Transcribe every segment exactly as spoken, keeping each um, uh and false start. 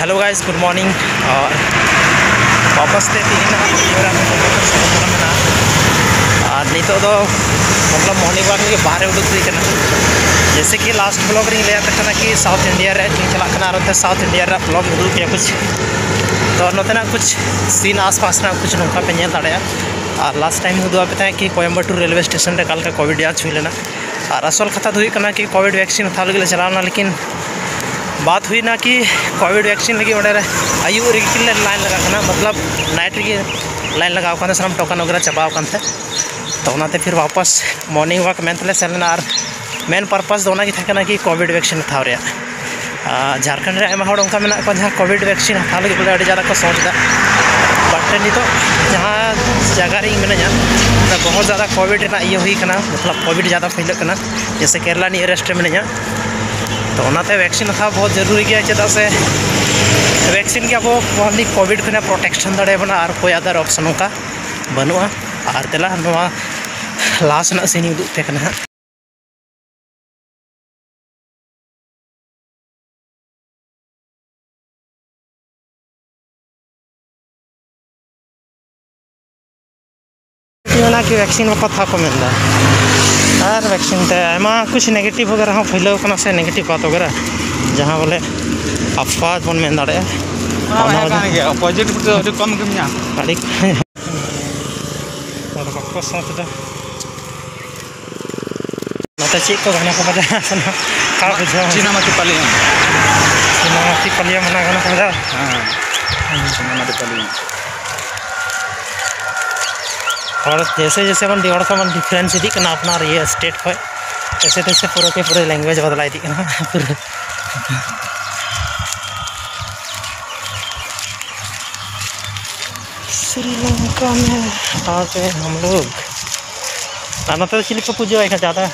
Hello guys, good morning. ᱟᱨ ᱣᱟᱯᱟᱥ ᱛᱮ ᱛᱮᱦᱮᱧ ᱱᱟᱦᱟᱜ video ᱨᱮ ᱟᱯᱮ ᱡᱚᱛᱚ ᱠᱚ ᱥᱟᱹᱜᱩᱱ ᱫᱟᱨᱟᱢ ᱢᱮᱱᱟᱜᱼᱟ᱾ ᱟᱨ ᱱᱤᱛᱚᱜ ᱫᱚ ᱢᱚᱛᱞᱚᱵ morning walk ᱞᱟᱹᱜᱤᱫ ᱵᱟᱦᱨᱮ ᱩᱰᱩᱠ ᱦᱩᱭ ᱠᱟᱱᱟ᱾ ᱡᱮᱭᱥᱮ ᱠᱤ last vlog ᱨᱤᱧ ᱞᱟᱹᱭᱟᱫ ᱯᱮ ᱛᱟᱦᱮᱱᱟ ᱠᱤ South India ᱨᱮ ᱪᱚᱧ ᱪᱟᱞᱟᱜ ᱠᱟᱱᱟ ᱟᱨ ᱚᱱᱛᱮ South India ᱨᱮᱭᱟᱜ vlog ᱩᱫᱩᱜ ᱯᱮᱭᱟ ᱠᱩᱪ᱾ ᱛᱚ ᱱᱚᱛᱮᱱᱟᱜ ᱠᱩᱪ scene ᱟᱥᱯᱟᱥ ᱨᱮᱱᱟᱜ ᱠᱩᱪ ᱱᱚᱝᱠᱟ ᱯᱮ ᱧᱮᱞ ᱫᱟᱲᱮᱭᱟᱜᱼᱟ᱾ ᱟᱨ last time ᱤᱧ ᱩᱫᱩᱜ ᱟᱯᱮ ᱛᱟᱦᱮᱸᱫ ᱠᱤ ᱠᱳᱭᱮᱢᱵᱟᱴᱩᱨ ᱨᱮᱞᱣᱮ ᱥᱴᱮᱥᱚᱱ ᱨᱮ ᱚᱠᱟ ᱞᱮᱠᱟ ᱠᱳᱵᱷᱤᱰ ᱡᱟᱸᱪ ᱦᱩᱭ ᱞᱮᱱᱟ᱾ ᱟᱨ ᱟᱥᱚᱞ ᱠᱟᱛᱷᱟ ᱫᱚ ᱦᱩᱭᱩᱜ ᱠᱟᱱᱟ ᱠᱤ ᱠᱳᱵᱷᱤᱰ ᱵᱷᱮᱠᱥᱤᱱ ᱦᱟᱛᱟᱣ ᱞᱟᱹᱜᱤᱫ ᱞᱮ ᱪᱟᱞᱟᱣ ᱞᱮᱱᱟ, ᱞᱮᱠᱤᱱ ᱵᱟᱛ ᱦᱩᱭᱱᱟ ᱠᱤ ᱠᱳᱵᱷᱤᱰ ᱵᱷᱮᱠᱥᱤᱱ ᱞᱟᱹᱜᱤᱫ ᱚᱸᱰᱮ ᱨᱮ ᱟᱹᱭᱩᱵ ᱨᱮᱜᱮ ᱞᱮ ᱞᱟᱭᱤᱱ ᱞᱟᱜᱟᱜ ᱠᱟᱱᱟ, ᱢᱚᱛᱞᱚᱵ night ᱨᱮᱜᱮ ᱞᱟᱭᱤᱱ ᱞᱟᱜᱟᱣ ᱠᱟᱱᱟ, ᱥᱟᱱᱟᱢ ᱴᱳᱠᱚᱱ ᱣᱟᱜᱮᱨᱟ ᱪᱟᱵᱟᱣ ᱟᱠᱟᱱ ᱛᱮ᱾ ᱛᱚ ᱚᱱᱟᱛᱮ ᱯᱷᱤᱨ ᱣᱟᱯᱟᱥ morning walk ᱢᱮᱱ ᱛᱮᱞᱮ ᱥᱮᱱ ᱞᱮᱱᱟ᱾ ᱟᱨ main purpose ᱫᱚ ᱚᱱᱟᱜᱮ ᱛᱟᱦᱮᱸ ᱠᱟᱱᱟ ᱠᱤ ᱠᱳᱵᱷᱤᱰ ᱵᱷᱮᱠᱥᱤᱱ ᱦᱟᱛᱟᱣ ᱨᱮᱭᱟᱜ᱾ ᱟᱨ ᱡᱷᱟᱲᱠᱷᱚᱸᱰ ᱨᱮ ᱟᱭᱢᱟ ᱦᱚᱲ ᱚᱱᱠᱟ ᱢᱮᱱᱟᱜ ᱠᱚᱣᱟ ᱡᱟᱦᱟᱸ ᱠᱳᱵᱷᱤᱰ ᱵᱷᱮᱠᱥᱤᱱ ᱦᱟᱛᱟᱣ ᱞᱟᱹᱜᱤᱫ ᱵᱚᱞᱮ ᱟᱹᱰᱤ ᱡᱟᱫᱟ ᱠᱚ ᱥᱚᱪ ᱮᱫᱟ, but ᱱᱤᱛᱚᱜ ᱡᱟᱦᱟᱸ ᱡᱟᱭᱜᱟ ᱨᱮ ᱤᱧ ᱢᱤᱱᱟᱹᱧᱟ ᱚᱸᱰᱮ ᱵᱚᱦᱩᱛ ᱡᱟᱫᱟ ᱠᱳᱵᱷᱤᱰ ᱨᱮᱱᱟᱜ ᱤᱭᱟᱹ ᱦᱩᱭ ᱠᱟᱱᱟ, ᱢᱚᱛᱞᱚᱵ ᱠᱳᱵᱷᱤᱰ ᱡᱟᱫᱟ ᱯᱷᱟᱹᱭᱞᱟᱹᱜ ᱠᱟᱱᱟ᱾ ᱡᱮᱭᱥᱮ ᱠᱮᱨᱞᱟ nearest ᱨᱮ ᱢᱤᱱᱟᱹᱧᱟ, ᱛᱚ ᱚᱱᱟᱛᱮ ᱵᱷᱮᱠᱥᱤᱱ ᱦᱟᱛᱟᱣ ᱵᱚᱦᱩᱛ ᱡᱟᱹᱨᱩᱨᱤ ᱜᱮᱭᱟ, ᱪᱮᱫᱟᱜ ᱥᱮ ᱵᱷᱮᱠᱥᱤᱱ ᱜᱮ ᱟᱵᱚ only ᱠᱳᱵᱷᱤᱰ ᱠᱷᱚᱱᱟᱜ protection ᱫᱟᱲᱮᱭᱟᱵᱚᱱᱟ, ᱟᱨ ᱠᱳᱭ other option ᱚᱱᱠᱟ ᱵᱟᱹᱱᱩᱜᱼᱟ᱾ ᱟᱨ ᱫᱮᱞᱟ ᱱᱚᱣᱟ ᱞᱟᱦᱟ ᱥᱮᱱᱟᱜ scene ᱤᱧ ᱩᱫᱩᱜ ᱯᱮ ᱠᱟᱱᱟ ᱦᱟᱸᱜ᱾ ᱚᱱᱟ ᱠᱤ ᱵᱷᱮᱠᱥᱤᱱ ᱵᱟᱠᱚ ᱦᱟᱛᱟᱣ ᱠᱚ ᱢᱮᱱᱫᱟ, ᱟᱨ ᱵᱷᱮᱠᱥᱤᱱ ᱛᱮ ᱟᱭᱢᱟ ᱠᱩᱪ negative ᱵᱟᱜᱮᱨᱟ ᱦᱚᱸ ᱯᱷᱟᱹᱭᱞᱟᱹᱣ ᱠᱟᱱᱟ ᱥᱮ, negative ᱵᱟᱛ ᱵᱟᱜᱮᱨᱟ, ᱡᱟᱦᱟᱸ ᱵᱚᱞᱮ ᱟᱯᱷᱣᱟ ᱵᱚᱱ ᱢᱮᱱ ᱫᱟᱲᱮᱭᱟᱜᱼᱟ᱾ ᱚᱱᱟ ᱚᱱᱟ ᱦᱩᱭᱩᱜ ᱠᱟᱱ ᱜᱮᱭᱟ, positive ᱫᱚ ᱟᱹᱰᱤ ᱠᱚᱢ ᱜᱮᱢ ᱧᱟᱢᱟ᱾ ᱟᱹᱰᱤ ᱟᱨ ᱵᱟᱠᱚ ᱥᱟᱶ ᱛᱮᱫᱚ ᱱᱚᱛᱮ ᱪᱮᱫ ᱠᱚ ᱜᱷᱟᱱᱮ ᱠᱚ ᱵᱟᱡᱟᱣ ᱥᱟᱱᱟ ᱠᱟ ᱵᱩᱡᱷᱟᱹᱣ᱾ ᱪᱤᱱᱟᱢᱟᱛᱤ ᱯᱟᱞᱤᱭᱟᱢ᱾ ᱪᱤᱱᱟᱢᱟᱛᱤ ᱯᱟᱞᱤᱭᱟᱢ ᱚᱱᱟ ᱜᱷᱟᱱᱮ ᱠᱚ ᱵᱟᱡᱟᱣ᱾ ᱦᱮᱸ, ᱪᱤᱱᱟᱢᱟᱛᱤ ᱯᱟᱞᱤᱭᱟᱢ᱾ ᱦᱚᱲ ᱡᱮᱭᱥᱮ ᱡᱮᱭᱥᱮ ᱵᱚᱱ ᱦᱚᱲ ᱠᱚ ᱵᱚᱱ difference ᱤᱫᱤᱜ ᱠᱟᱱᱟ ᱟᱯᱱᱟᱨ ᱤᱭᱟᱹ state ᱠᱷᱚᱱ, ᱛᱮᱥᱮ ᱛᱮᱥᱮ ᱯᱩᱨᱟᱹ ᱠᱮ ᱯᱩᱨᱟᱹ language ᱵᱚᱫᱞᱟ ᱤᱫᱤᱜ ᱠᱟᱱᱟ ᱯᱩᱨᱟᱹ᱾ श्रीलंका में आ गए हम लोग। ᱟᱨ ᱱᱚᱛᱮ ᱫᱚ ᱪᱤᱞᱤ ᱠᱚ ᱯᱩᱡᱟᱹ ᱟᱭ ᱠᱟᱱᱟ ᱡᱟᱫᱟ?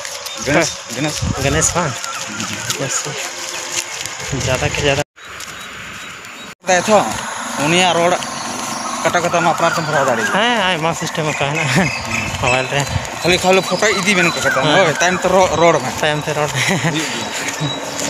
ᱜᱚᱱᱮᱥ, ᱜᱚᱱᱮᱥ᱾ ᱜᱚᱱᱮᱥ ᱵᱟᱝ? ᱡᱟᱫᱟ ᱠᱮ ᱡᱟᱫᱟ᱾ ᱛᱟᱭ ᱛᱚ, ᱩᱱᱤᱭᱟᱜ ᱨᱚᱲ ᱠᱟᱴᱟ ᱠᱟᱴᱟ ᱢᱟ ᱟᱯᱱᱟᱨ ᱛᱮᱢ ᱵᱷᱚᱨᱟᱣ ᱫᱟᱲᱮᱭᱟᱜᱼᱟ᱾ ᱦᱮᱸ, ᱟᱭᱢᱟ system ᱚᱱᱠᱟ ᱦᱮᱱᱟᱜᱼᱟ mobile ᱨᱮ᱾ ᱠᱷᱟᱹᱞᱤ, ᱠᱷᱟᱹᱞᱤ ᱯᱷᱳᱴᱳ ᱤᱫᱤ ᱢᱮ ᱱᱚᱝᱠᱟ ᱠᱟᱛᱮ, ᱦᱮᱸ᱾ ᱦᱳᱭ, ᱛᱟᱭᱚᱢ ᱛᱮ ᱨᱚ-, ᱨᱚᱲ ᱢᱮ᱾ ᱛᱟᱭᱚᱢ ᱛᱮ ᱨᱚᱲ ᱢᱮ᱾ ᱦᱩᱭᱩᱜ ᱜᱮᱭᱟ᱾